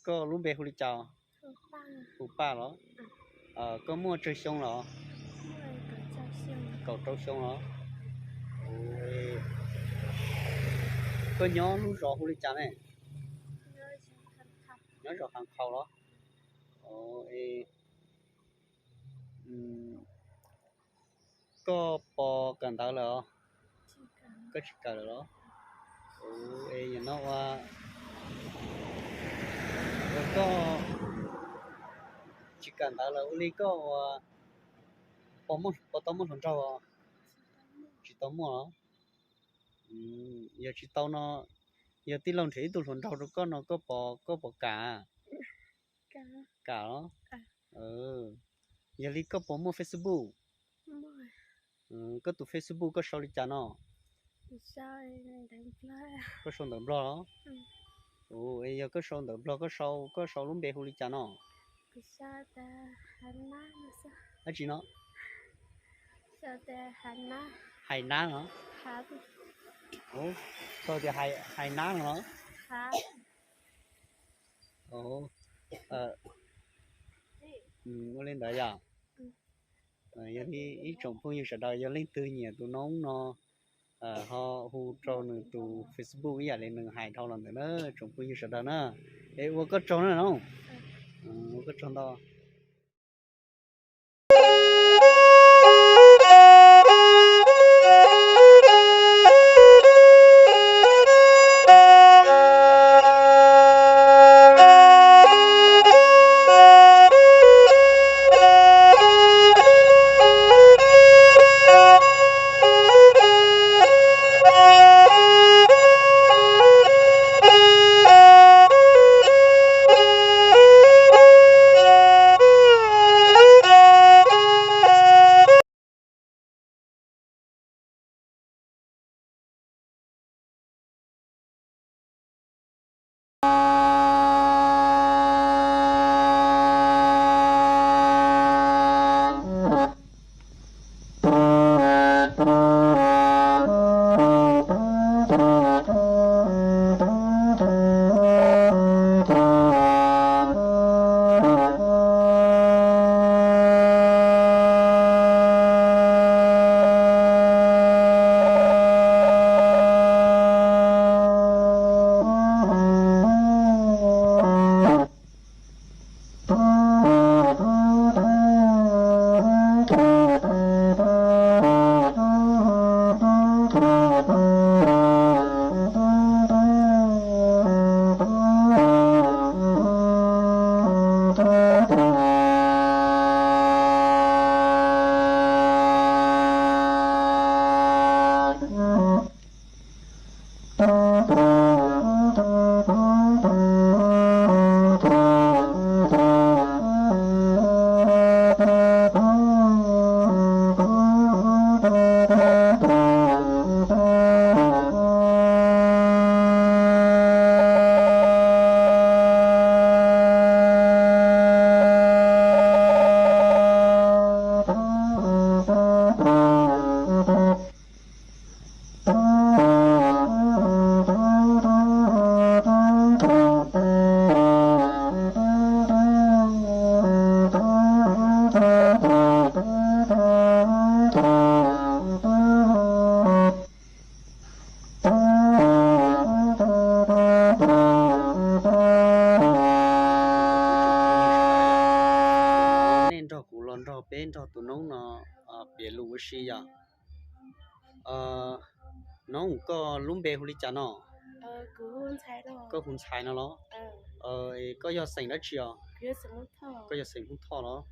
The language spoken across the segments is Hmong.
Koj lub npe hu li cas? Hu Paj los? Koj muaj tsawg xyoo los? Kaum rau xyoo los? Koj nyob lub zos hu li cas ne? Nyob zos Hav Qhaus los? Koj pos kawm ntawv lawm os? Koj tsis kawm lawm los? Es no ua, koj tsis kawm ntawv lawm ua li koj ua, pos tau muaj hluas nraug? Tsis tau muaj los? Yog tsis tau no, yog tij laug nrhiav ib tug hluas nraug rau koj no koj pos, koj pos kam? Kam los? Yog li koj puas muaj Facebook? Koj tus Facebook koj sau li cas no? Koj sau ntawv Nplog los? Yog koj sau ntawv Nplog koj sau, koj sau lub npe hu li cas no? Dab tsi no? Hais Nab no? Koj tias Hais Nab no los? Ua li ntawd yog, yog li ib tsoom phooj ywg sawv daws yog leej twg nyiam tus noob no ho hu rau nws tus Facebook ib yam li nws hais dhau los ntawd na tsoom phooj ywg sawv daws na. Es ua koj tsaug na noob, ua koj tsaug ntau. Nej nrog kuv los nrog peb nrog tus noob no piav lus ua si yom. Noob, koj lub npe hu li cas no? Koj hu Ntxhais no los? Koj yog xeem dab tsi os? Koj yog xeem Hmoob Thoj los?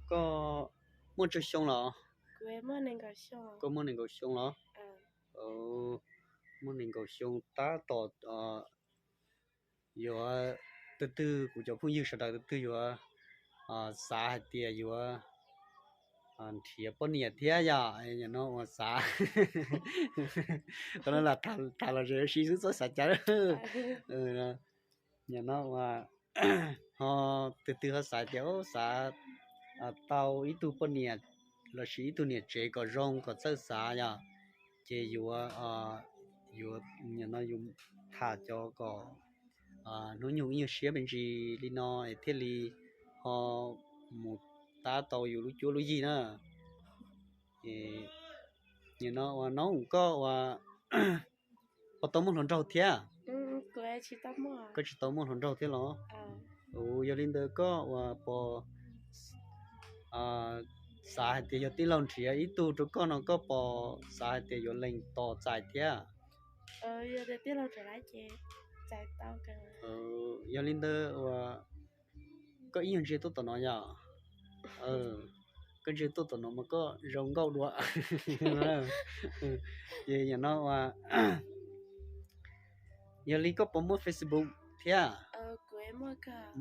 Koj muaj tsawg xyoo los? Koj muaj nees nkaum xyoo los? Muaj nees nkaum xyoo tab tom yuav, tus twg kuv cov phooj ywg sawv daws tus twg yuav xav hais tias yuav nrhiav poj niam thiab yom, no uas xav, qhov no tham los zem ua si xwb txhob xav cas. Nim no uas ho tus twg ho xav tias xav tau ib tug poj niam lossis ib tug niam tsev kom zoo kom txawj xav yom, ces yuav Yuav, nim no yus tham cov kom hnub nyoog ib nyuag siab me ntsis li no es thiaj li ho mus tab tau yus lub cuab lub yig na. Nim no uas noob koj uas puas tau muaj hluas nraug thiab? Koj tsis tau muaj hluas nraug thiab los? Yog li ntawd koj uas puas xav hais tias yog tij laug nrhiav ib tug rau koj no koj puas xav hais tias yuav lees tos txais thiab? Yog li ntawd uas koj ib nyuag ntsia tuaj tom no yom. Koj ntsia tuaj tom no mas koj zoo nkauj dua. Ces yog no uas, yog li koj puas muaj Facebook thiab?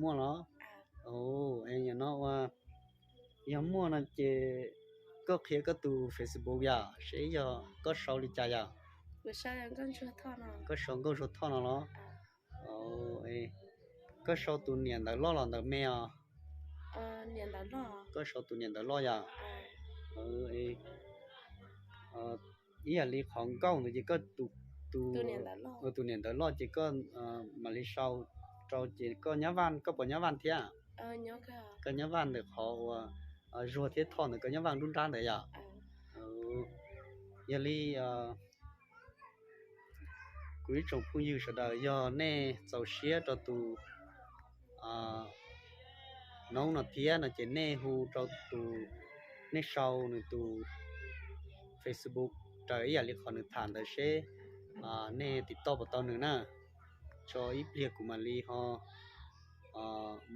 Muaj los? Yog no uas, yog muaj no ces koj qhia koj tus Facebook yom, seb yog koj sau li cas yom? Koj sau Nkauj Ntsuag Thoj no los? Koj sau tus niam ntawv loj los ntawv me os? Koj sau tus niam ntawv loj yom? Ib yam li qhov nkauj ntawd ces koj, tus niam ntawv loj ces koj mam li sau rau ces koj nyob Vaj, koj puas nyob Vaj thiab? Koj nyob Vaj ntawm qhov uas Zuag thiab Thoj ntawd koj nyob Vaj nruab nrab ntawd yom? Yog li kuv ib tsoom phooj ywg sawv daws yog nej txaus siab rau tus noob no thiab no ces nej hu rau tus, nej sau nws tus Facebook raws ib yam li qhov nws tham ntawd seb nej tiv toj puas tau nws na. Tso ib pliag kuv mam li ho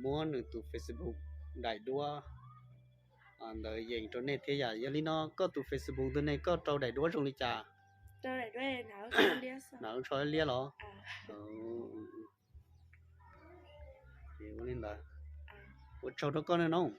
muab nws tus Facebook daim duab ntawd yees rau nej thiab yom. Yog li no koj tus Facebook ntawd ne koj rau daim duab zoo li cas? Nav tsho liab los? Ua li ntawd, ua tsaug rau koj nawb noob.